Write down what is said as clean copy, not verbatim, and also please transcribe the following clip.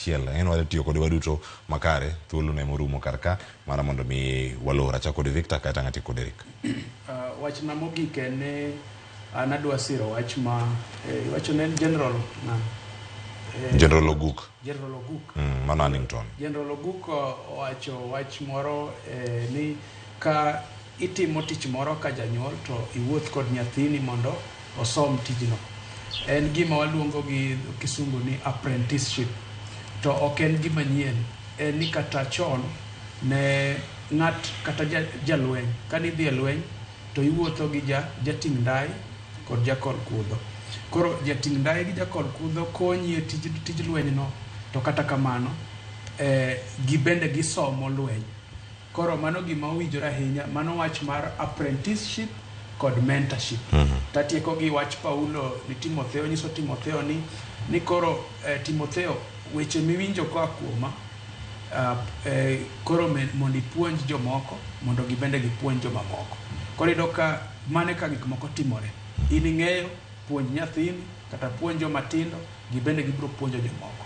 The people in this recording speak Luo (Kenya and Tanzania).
achiel. Ang'e ni wadhi tiyo kode waduto makare. Thuolo ne morumo kar ka mana mondo mi walor. Achako kod Victor kaeto ang' atiek kod Eric. Wachna mogik en ni an adwa siro wach ma iwacho ne en General ng'a? General Oguk. General Oguk. Mano Hannington. General Oguk owacho wach moro ni ka itimo tich moro ka janyuol to iwuoth kod nyathini mondo osom tijno. En gima waluongo gi kisungu ni apprenticeship. To ok en gima nyien. En ni kata chon ne ng'at kata jalweny kane idhi e lweny to iwuotho gi jating' ndai kod jakol kudho. Koro jating' ndai gi jakol kudho konyi e tij lweny no to kata kamano gibende gisomo lweny. Koro mano gima owinjore ahinya, mano wach mar apprenticeship kod mentorship. Tatieko gi wach Paulo ni Timotheo, nyiso Timotheo ni koro Timotheo weche miwinjo koa kuoma koro mondo ipuonj jomoko mondo gibende gipuonj jomamoko. Koro iyudo ka mano e ka gik moko timore. In ing'eyo, puonj nyathini kata puonj joma tindo, gibende gibiro puonjo jomoko.